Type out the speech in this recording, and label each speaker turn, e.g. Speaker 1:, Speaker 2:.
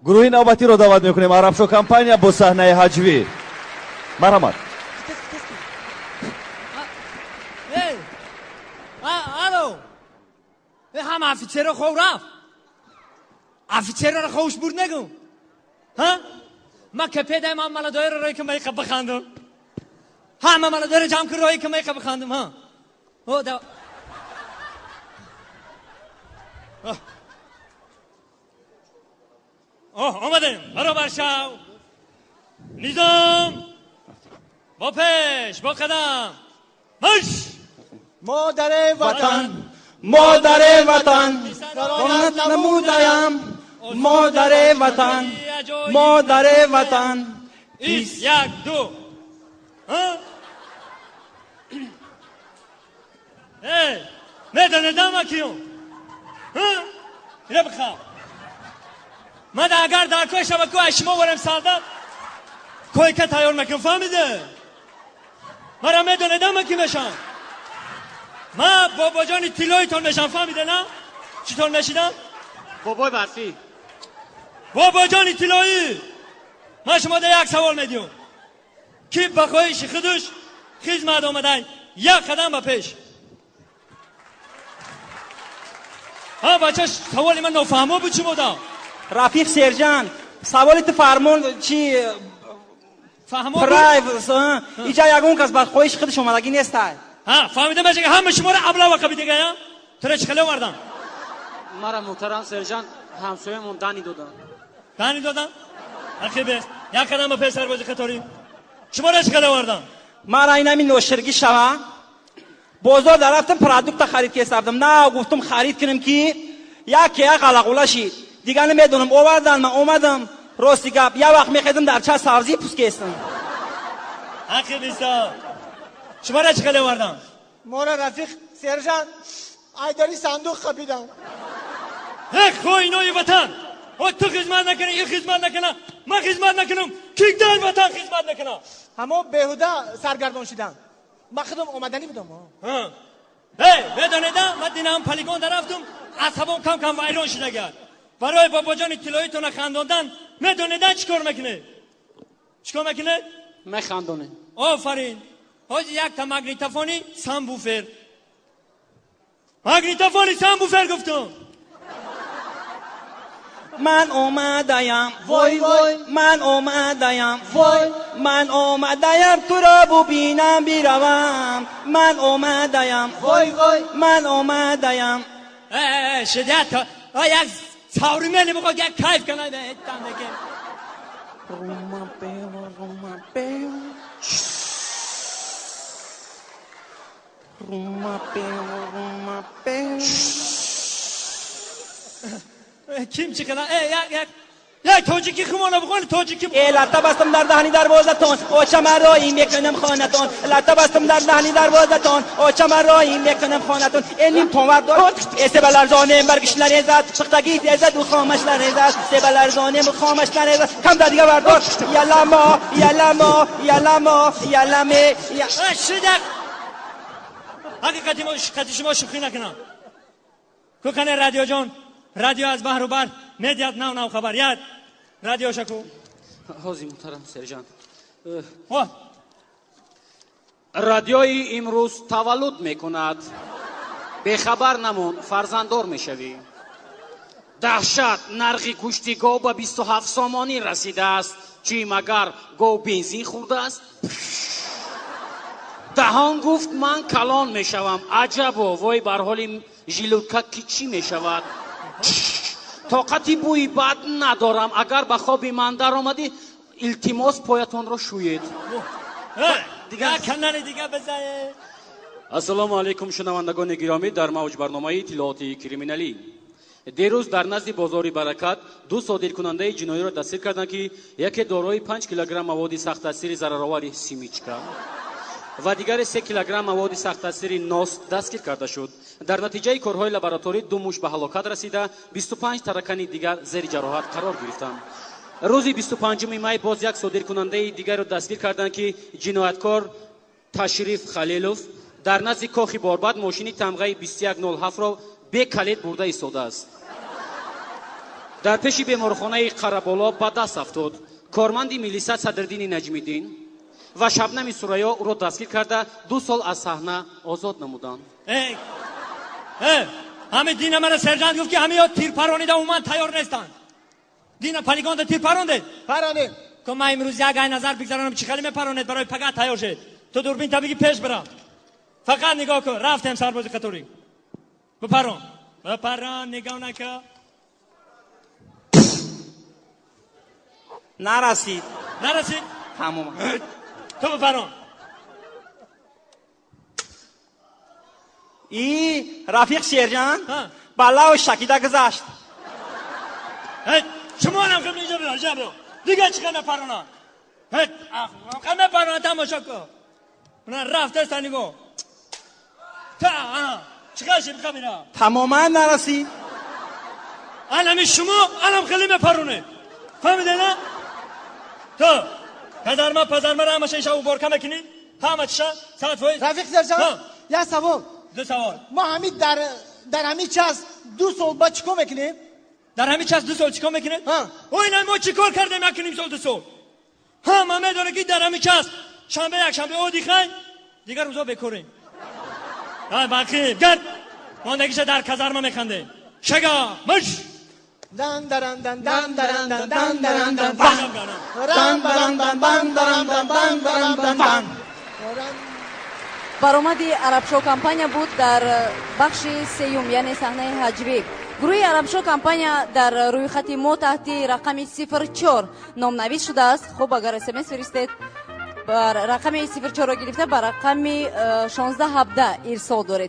Speaker 1: Гурӯҳи навбатиро даъват мекунем. Арабшо компания бо саҳнаи ҳаҷвӣ. Марҳамат.
Speaker 2: Алло, ҳама офитсерро хов рафт. Офитсерро ховш бурд нагум. Ма капедаем, ҳама маладоеро рӯи ки майқа бихандум. Ҳама маладоеро ҷамъ кун, рӯи ки майқа бихандум. Омадем. Баробар шав. Низом. Бо пеш, бо қадам. Марш!
Speaker 3: Модари ватан, модари ватан, қонат намудаям. Модари ватан, модари ватан.
Speaker 2: 1, 2. Эй, медонедам акиюм. Ира бихав. Ман агар дар кой шава ку аз шумо варем солдат койка тайёр мекунам, фаҳмиде? Мара медонедам ки мешам. Ман бобоҷони тиллоитон мешам, фаҳмиде на? Читон мешидам?
Speaker 4: Бобои барфӣ.
Speaker 2: Бобоҷони тиллоӣ. Ман шумо да як савол медиҳам. Ки ба хоҳиши худаш хизмат омадай, як қадам ба пеш. Ҳа бача, саволи ман нофаҳмо буд шумо да?
Speaker 3: Рафиқ сержант, саволи ту фармон чи
Speaker 2: фаҳмо?
Speaker 3: Прайв, иҷа ягон кас ба хоҳиши худаш омадагӣ нестай.
Speaker 2: Ҳа, фаҳмида меша ки ҳама шуморо аблава қабидага, я? Тура чӣ хеле овардан?
Speaker 4: Мара муҳтарам сержант ҳамсоямон дани додан.
Speaker 2: Дани додан? Ақибе, як қадам ба пеш сарбози қаторӣ. Шуморо чӣ хеле овардан?
Speaker 3: Мара инами ноширгӣ шава. Бозор дарафтам, продукта харид кесардам. На, гуфтум харид кунам ки як як ғалағула шид. Дига намедонам, овардан, ман омадам. Рости гап, як вақт мехезам дар ча сабзӣ пӯст кестам.
Speaker 2: Ақибиста. Шуморо чӣ хеле овардан?
Speaker 5: Мора рафиқ сержант айдари сандуқ қапидан.
Speaker 2: Эх, хоинои ватан! О, ту хизмат накунӣ, ин хизмат накуна, ман хизмат накунам, ки дар ватан хизмат накуна?
Speaker 5: Ҳамо беҳуда саргардон шидан. Ман худам омаданӣ будам.
Speaker 2: Эй, медонеда, ман динам полигон дарафтум, асабом кам кам вайрон шидагар. Барои бобоҷони тиллоитона хандондан, медонеда чӣ кор мекунед? Чӣ кор мекунед?
Speaker 4: Механдонем.
Speaker 2: Офарин. Ҳоҷи якта магнитофони самбуфер. Магнитофони самбуфер гуфтум.
Speaker 3: Ман омадаям,
Speaker 5: вой вой,
Speaker 3: ман омадаям,
Speaker 5: вой,
Speaker 3: ман омадаям туро бубинам биравам. Ман омадаям,
Speaker 5: вой вой,
Speaker 3: ман омадаям.
Speaker 2: Шидят, як современный бихоҳ, як кайф кунад, там деке.
Speaker 3: Рума пева, рума пева. Рума пева, рума пева.
Speaker 2: Ким чӣ кана? Як як як тоҷикӣ хумона бихони, тоҷикӣ.
Speaker 3: Латта бастам дар даҳни дарвозатон, очама роӣ мекунам хонатон. Латта бастам дар даҳни дарвозатон, очама роӣ мекунам хонатон. Ним тонвар дор, себаларзонем баргиш нарезад, пухтагӣ тезад у хомаш нарезад. Себаларзонем хомаш нарезад. Кам да дига бардор. Яламо, яламо, яламо, яламе.
Speaker 2: Шидак. Ҳақиқати мо қати шумо шӯхӣ накунам. Кукане радиоҷон, радио аз баҳру бар медиҳад нав нав хабар. Яд радио шаку.
Speaker 4: Ҳозир муҳтарам сержант. Радиои имрӯз таваллуд мекунад. Бехабар намон, фарзанддор мешавӣ. Даҳшат, нархи гӯшти гов ба 27 сомонӣ расидааст. Чӣ магар гов бензин хӯрдааст? Даҳон гуфт ман калон мешавам. Аҷабо, вой бар ҳоли жилутка ки чӣ мешавад? Тоқати бӯи бад надорам. Агар ба хоби ман даромадӣ, илтимос поятонро шӯед.
Speaker 2: Канали дига бизае.
Speaker 4: Ассалому алайкум, шунавандагони гиромӣ, дар мавҷ барномаи иттилооти криминалӣ. Дирӯз дар назди бозори Баракат ду содиркунандаи ҷиноиро дастгир карданд, ки яке дорои 5 килограмм маводи сахттаъсири зараровари симичка ва дигаре 3 килограмм маводи сахттаъсири нос дастгир карда шуд. Дар натиҷаи корҳои лабораторӣ ду муш ба ҳалокат расида, 25 таракани дигар зери ҷароҳат қарор гирифтанд. Рӯзи 25 май боз як содиркунандаи дигарро дастгир карданд, ки ҷинояткор Ташриф Халилов дар назди кохи Борбад мошини тамғаи 2107-ро бекалид бурда истодааст. Дар пеши беморхонаи Қараболо ба даст афтод. Корманди милиса Садриддини Наҷмиддин ва Шабнами Сурайё ӯро дастгир карда, 2 сол аз саҳна озод намуданд.
Speaker 2: Эй, э, ҳами дина мана сержант гуфт, ки ҳами ё тир паронида умуман тайёр нестанд. Дина полигонда тир парондед?
Speaker 5: Паронем.
Speaker 2: Ко ман имрӯз як ай назар бигзаронам, чӣ хеле мепаронед, барои пага тайёр шед. Ту дурбин та биги, пеш бира, фақат нигоҳ кун. Рафтем, сарбози қаторӣ, бипарон, бипарон, нигоҳ нака.
Speaker 3: Нарасид.
Speaker 2: Нарасид.
Speaker 3: Тамом.
Speaker 2: Ту бипарон.
Speaker 3: И рафиқ сержант,
Speaker 2: Ҳа.
Speaker 3: баллаву шакида гузашт.
Speaker 2: Шумонам хел инҷа биё, инҷа биё. Дига чӣ хел мепаронанд? Хел мепаронанд, тамошо кун. Мана рафтеста, нигоҳ та, ана чӣ хел шид, бира.
Speaker 3: Тамоман нарасид.
Speaker 2: Анами шумо анам хеле мепаронед, фаҳмиде на? Ту казарма пазармара ҳамаша иша уборка мекунӣ, ҳама чиша 100%.
Speaker 5: Рафиқ сержант, як савол.
Speaker 2: Ду савол.
Speaker 5: Мо ҳами дар ҳами час 2 сол ба чӣ кор мекунем?
Speaker 2: Дар ҳамин час 2 сол чӣ кор мекунед?
Speaker 5: Ҳа.
Speaker 2: Ой, мо чӣ кор кардем 1.5 сол, 2 сол? Ҳама медонад, ки дар ҳамин час шанбе, якшанбе отдыхай, дигар рӯзо бекорем. Ай, бақи гард мондагиша дар казарма механдем. Шага мыш.
Speaker 5: Дан даран дан дан даран дан дан даран дан бан. Ран баран бан бан баран бан бан баран бан бан.
Speaker 6: Баромади Арабшо компания буд дар бахши сеюм, яъне саҳнаи ҳаҷвӣ. Гурӯҳи Арабшо компания дар рӯйхати мо таҳти рақами 04 номнавис шудааст. Хуб, агар смс фиристед, ба рақами 04-ро гирифта, ба рақами 1617 ирсол доред.